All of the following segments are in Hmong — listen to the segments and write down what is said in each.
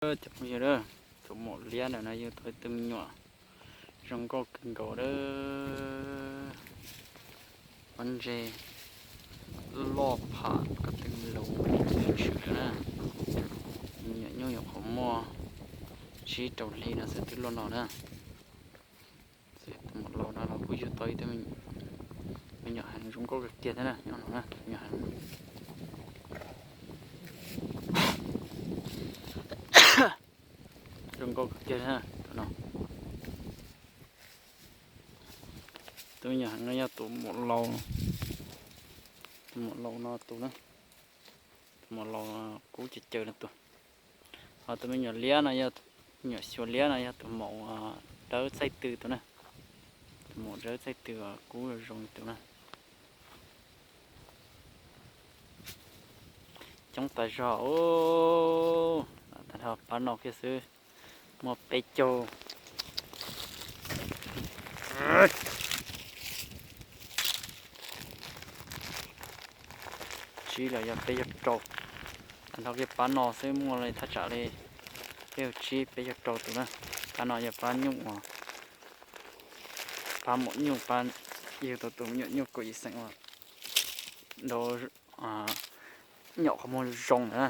Cov phooj ywg, tus maum liab ntawm no yug tau ib tug me nyuam zoo nkauj kawg nkaus lawm. Pob ntseg loj pham ko tw lus tshwm lawm na. Me nyuam nyuj nyuam qhuav muaj tsib rau hli no xwb twb loj no na. Tus maum laus no los kuj yug tau ib tug me nyuam heev zoo nkauj kawg kiag thiab na, nyob no na, me nyuam heev zoo nkauj kawg kiag thiab tus no. Tus me nyuam heev no yog tus maum laus, tus maum laus no tus na, tus maum laus kub caws caws no tus. Ho tus me nyuam liab no yog, me nyuam xyuas liab no yog tus maum dawb txaij tw tus na. Tus maum dawb txaij tw kub zoo zoo tus na. Coob tas zog, tag nrho pab no kiag xwb muaj peb caug, tsib los yog peb caug rau. Tag nrho kiag pab no xwb muaj li thaj tsam li peb caug tsib peb caug rau tus na. Pab no yog pab nyuj uas, pab maum nyuj, pab yug tau tus me nyuam nyuj kaum yim xeem uas nrau nyuam qhov muag zoo ntawd na.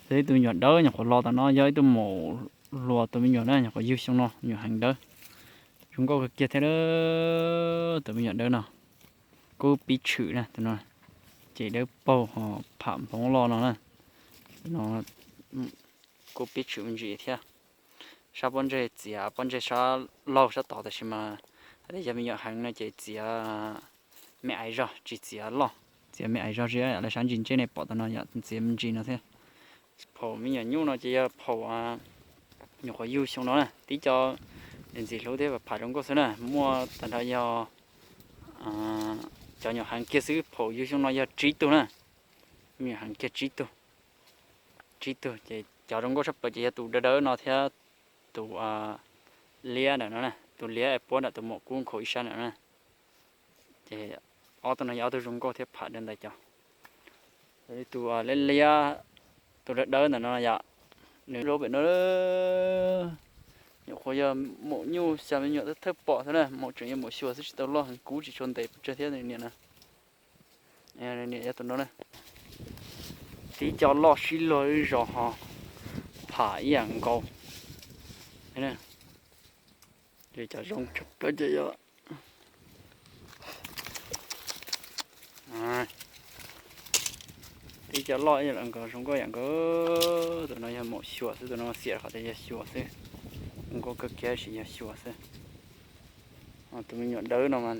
Ib tug me nyuam dawb nyuam qhuav los tom no yog ib tug maum hluas tus me nyuam na, nyuam qhuav yug xyoo no, me nyuam heev dawb, zoo nkauj kawg kiag thiab. Tus me nyuam dawb no kub pib tshwm na tus no, ces dawb paug ho pham nphoov loj no na. Tus no kub pib tshwm me ntsis thiab. Sab pob ntseg txiav pob ntseg sab laug sab tod tab sis mas hais tias yog me nyuam heev no ces txiav me aiv zog tsis txiav loj, txiav me aiv zog tsis, lawv sab ntsis ntsej nej pom tom no yom, txiav me ntsis no thiab. Phaum me nyuam nyuj no ces yog phaum nyuam qhuav yug xyoo no na, tib co ntxim hlub thiab pham zoo nkauj xwb na, muaj tag nrho yog cov nyuam heev kiag xwb, phaum yug xyoo no yog tsib tug na, me nyuam heev kiag tsib tug. Tsib tug ces cov zoo nkauj tshaj plaws ces yog tus dawb dawb no thiab tus liab ntawm no, tus liab es puab ntawm tus maum kub nkhaus ib sab ntawm no. Ces ob tug no yog ob tug zoo nkauj thiab pham dawb ntawd cov. Tus liab liab, tus dawb dawb ntawm no yom, nws zoo pem no, nyuam qhuav yog maum nyuj xya me nyuam thawj pom xwb na, maum tseem yog maum xyuas xwb tsis tau loj heev, kub tsis tshua ntev pes tsawg thiab niam na. Niam yog tus no na, tib co loj sib luag ib zos ho pham ib yam nkaus. Cov zoo tshaj plaws ces yog tib co loj ib yam nkaus, zoo nkauj yam nkaus. Tus no yog maum xyuas xwb, tus no xiam qhov tias yog xyuas xwb, zoo nkauj kawg kiag tab sis yog xyuas xwb. Tus me nyuam dawb no mas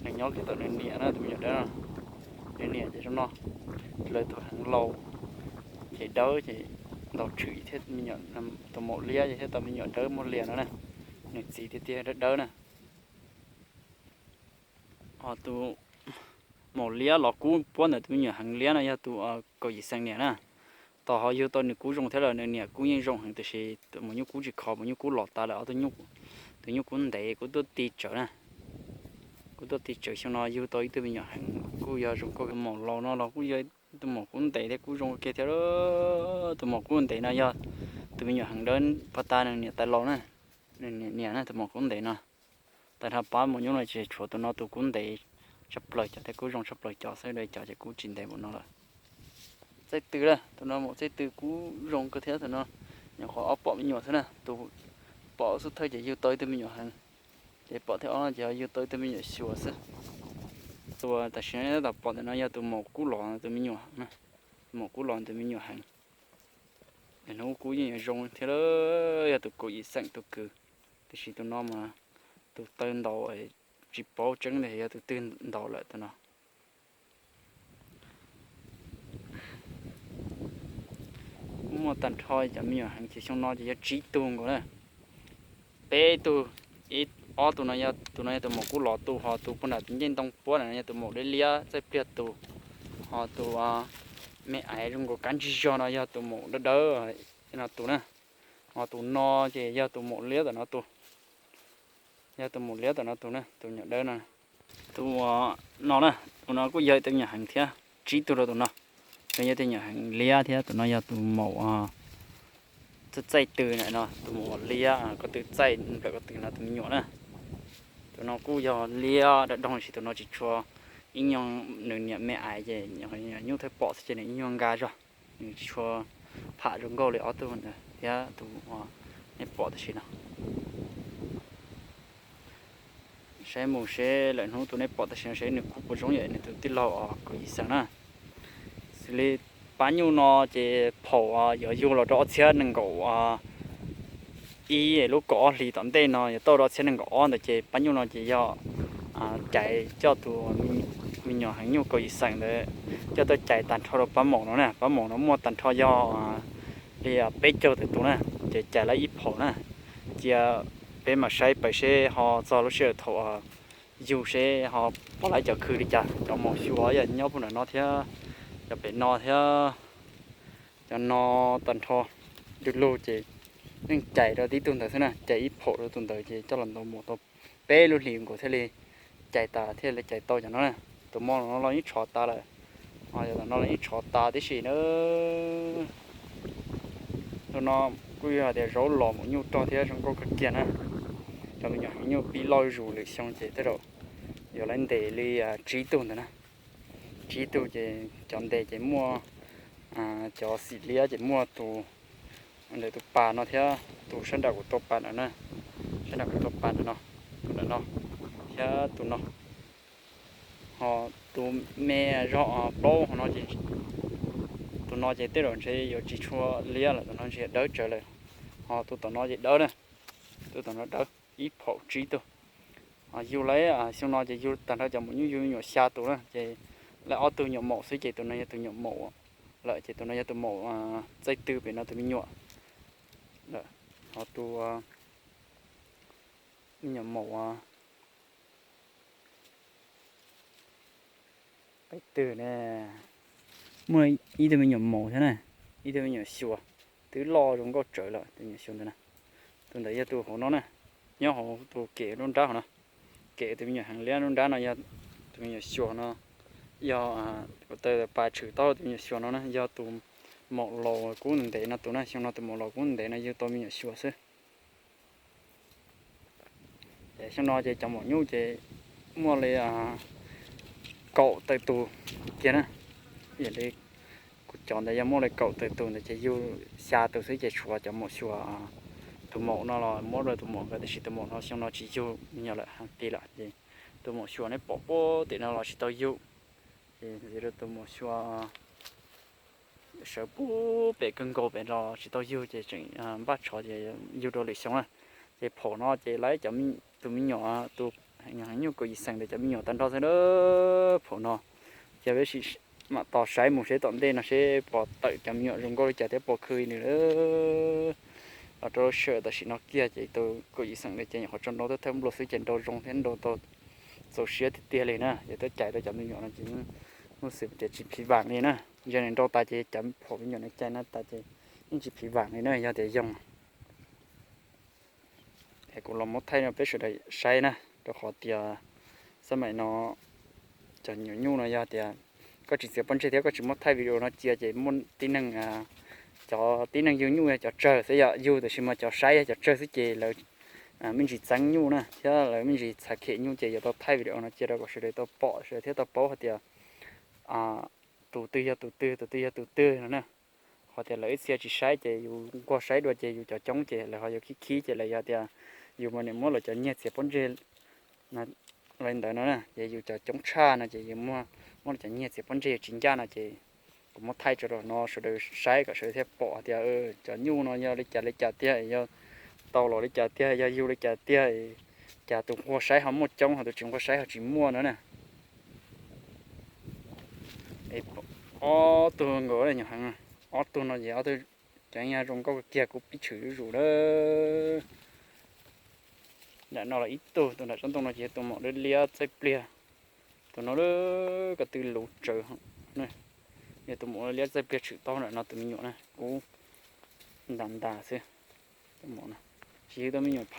nws nyob kiag tom nws niam na, tus me nyuam dawb no. Nws niam ces zoo no, lawv tus heev laus ces dawb ces ntaus tshwm thiab, tus maum liab ces thiab tau me nyuam dawb muag lias no na. Nws txiv tiag tiag dawb dawb na. Ho tus maum liab los kub puab ntawm tus me nyuam heev liab no yog tus kaum yim xees niam na. Tos ho yug tau nws kub zoo thiab lawm, nws niam kub yeej zoo heev tiam sis tus maum nyuj kub tsis kho, maum nyuj kub los tas lawm, ob tug nyuj, tus nyuj kub ntev kub tuaj ti tsawv na. Kub tuaj ti tsawv xyoo no yug tau ib tug me nyuam heev kuj yog zoo nkauj. Maum laus no los kuj yog tus maum kub ntev thiab kub zoo kiag thiab. Tus maum kub ntev no yog tus me nyuam heev dawb pog tas nws niam tais laus na, nws niam niam na, tus maum kub ntev no. Tag nrho pab maum nyuj no ces tshuav tus no tus kub ntev tshaj plaws cov thiab kub zoo tshaj plaws cov xwb, cov ces kub tsis ntev npaum no lawm. Txaij tw lawm, tus no maum txaij tw kub zoo kawg thiab, tus no nyuam qhuav ob pom me nyuam xwb na, tus pom xub thawj ces yug tau ib tug me nyuam heev, ces pom thib ob no ces yug tau ib tug me nyuam xyuas xwb. Tus tam sim no tab tom pom ntawm no yog tus maum kub los tus me nyuam, tus maum kub los tus me nyuam heev. Hnub kub yeej yuav zoo thiab, yog tus kaum yim xeem tus kws, tiam sis tus no mas tus taw ntaus tsis paub tseeb tias yog tus twg ntaus lawm tus no. Muaj tag nrho cov me nyuam heev ces xyoo no ces yog tsib tug nkaus na. Peb tug, ib, ob tug no yog, tus no yog tus maum kub los tus, ho tus puag nram tus ncej ntoo puab na yog tus maum liab liab txaij pliag tus, ho tus me aiv zoo nkaus kab ntsig zog no yog tus maum dawb dawb no tus na. Ho tus no ces yog tus maum liab tom no tus, yog tus maum liab tom no tus na, tus nyuam dawb no. Tus no na, tus no kuj yog ib tug me nyuam heev thiab, tsib tug rau tus no. Tus yog tus nyuam heev liab thiab, tus no yog tus maum, Txaij tw na no, tus maum liab ko tw txaij nplawm ko tw no tus me nyuam na. Tus no kuj yog liab dab doog, tab sis tus no tsis tshua, ib nyuag nws niam me aiv ces nyuj thiaj pom xwb ces nws ib nyuag nkag zog, nws tsis tshua pham zoo nkauj li ob tug ntawd thiab tus nej pom tam sim no. Saib mus seb lawm hnub tus nej pom tam sim no seb nws kuj puas zoo yam nws tus tij laug os kaum yim xees na. Xws li pab nyuj no ces phaum yuav yug los rau ob txhiab nees nkaum ib, lub kaum ob hlis tom ntej no yuav tau rau ob txhiab nees nkaum ob ntawd ces pab nyuj no ces yog cais coj tus me nyuam heev nyuj kaum yim xees ntawd coj tuaj cais tag nrho rau pab maum no na. Pab maum no muaj tag nrho yog li peb caug tawm tus na, ces cais lawv ib phaum na. Cia peb mam saib pais seb ho txog lub sij hawm thaum yug seb ho pom lawv cov khw li cas. Cov maum xyuas yog nyob puag nram no thiab, cov pem no thiab, cov no tag nrho du lug ces yeej cais rau tib tug ntawd xwb na, cais ib phaum rau tus ntawd ces coj los ntaus mus tau peb lub hlis nkaus thiaj li cais tas thiaj li cais tau cov no na. Tus mo no los yeej tshov tas lawm, yog tom no los yeej tshov tas tib si na. Tus no kuj yog hais tias zaub los maum nyuj rog thiab zoo nkauj kawg kiag na. Cov me nyuam heev nyuj pib loj zus lwm xyoo ces tej zaum yuav lawv ntes li tsib tug ntawd na. Tsib tug ces cov ntes ces muaj cov xim liab ces muaj tus ntawm tus pas no thiab tus sab nram kuv tua pas ntawm na, sab nram kuv tua pas ntawm no, tus ntawm no thiab tus no. Ho tus me zog plaub hauv no ces, tus no ces tej zaum ntshe yuav tsis tshua liab lawm, tus no ntshe dawb tsawv lawm. Ho tus tom no ces dawb na, tus tom no dawb, ib phaum tsib tug. Yug lawv xyoo no ces yug tag nrho cov maum nyuj yug me nyuam xya tus na, ces lawv ob tug nyuam maum xwb ces tus no yog tus nyuam maum lawm, ces tus no yog tus maum txaij tw pem no tus me nyuam lawm. Ho tus me nyuam maum peb tw ne, muaj ib tug me nyuam maum thiab na, ib tug me nyuam xyuas, twb loj zoo nkauj tsawv lawm tus me nyuam xyuas ntawd na. Tus ntawd yog tus hauv no na, nyob hauv tus kem lub nrab hauv no. Kem tus me nyuam heev liab lub nrab no yog tus me nyuam xyuas no, yog kuv taw pas tshwm tau tus me nyuam xyuas no na, yog tus maum laus kub ntev no tus na, xyoo no tus maum laus kub ntev no yug tau me nyuam xyuas xwb. Ces xyoo no ces cov maum nyuj ces muaj li kaum tawm tus kiag na. Yog li kuv cov ntawd yog muaj li kaum tawm tus ntawd ces yug xya tus xwb ces tshuav cov maum xyuas, tus maum no los muab rau tus maum nkawd, tiam sis tus maum no xyoo no tsis yug me nyuam lawm, hais tias lawm ces tus maum xyuas nej pom puag tim no los tsis tau yug. Ces tus maum xyuas sawv puag pem kawg nkaus pem los tsis tau yug ces tseem npaj tshov ces yug rau lwm xyoo na. Ces phaum no ces lawv cov, tus me nyuam, tus heev nyuj kaum yim xees ntawd cov me nyuam tag nrho xwb na. Phaum no ces peb sim mam tos saib mus seb tom ntej no seb puas tawm cov me nyuam zoo nkauj li cas thiab puas khw nws lawm. Los rau lub sij hawm tam sim no kiag ces tus kaum yim xeem ntawd ces nyuam qhuav tso nrau thawj thawj nplua xwb ces nrau zoo thiab nrau tau txaus siab tiag tiag li na. Ces twb cais rau cov me nyuam no ces muaj xwm tias tsis phiv vam li na. Yog nws nrau tas ces cov phaum me nyuam no cais no tas ces yeej tsis phiv vam li na yog tias yoog. Es kuv los muab thaij no peb sawv daws saib na, rau qhov tias xab maim no cov nyuam nyuj no yog tias koj tsis txiav pob ntseg thiab koj tsis muab thaij video no cia ces muaj tib neeg, cov tib neeg yug nyuj yog cov tsawg xwb, yog yug tab sis mas cov saib yog cov tsawg xwb ces lawv me ntsis txeeb nyuj na thiab lawv me ntsis txhav khem nyuj ces yuav tau thaij video no cia rau kom sawv daws tau pom sawv daws thiab tau paub hais tias tus twg yog tus twg, tus twg yog tus twg no na. Qhov tias lawv ib txhia tsis saib ces yus nquag saib dua ces yus cov coob ces lawv ho yuav khib khib ces lawv yog tias yus mas nws muab lawv cov nyiag txiav pob ntseg li ntawd no na, ces yus cov coob tshaj no ces yus muab, muab lawv cov nyiag txiav pob ntseg tsis ncaj no ces kuv muab thaij tso rau no sawv daws saib kom sawv daws thiaj pom tias cov nyuj no yog li cas li cas tiag, yog tau los li cas tiag, yog yug li cas tiag, cas tus nquag saib ho muaj coob ho tus tsis nquag saib ho tsis muaj no na. Ob tug nkaus nyuam heev, ob tug no ces ob tug cov zoo nkauj kiag kuv pib tshwm zuj zus na. Nram no los ib tug, tus nram tsob ntoo no ces yog tus maum liab liab txaij pliag, tus no ko tw luv tsawv, yog tus maum liab txaij pliag tshwm tau nram no tus me nyuam na, kub ntas ntas xwb. Tsis yog tus me nyuam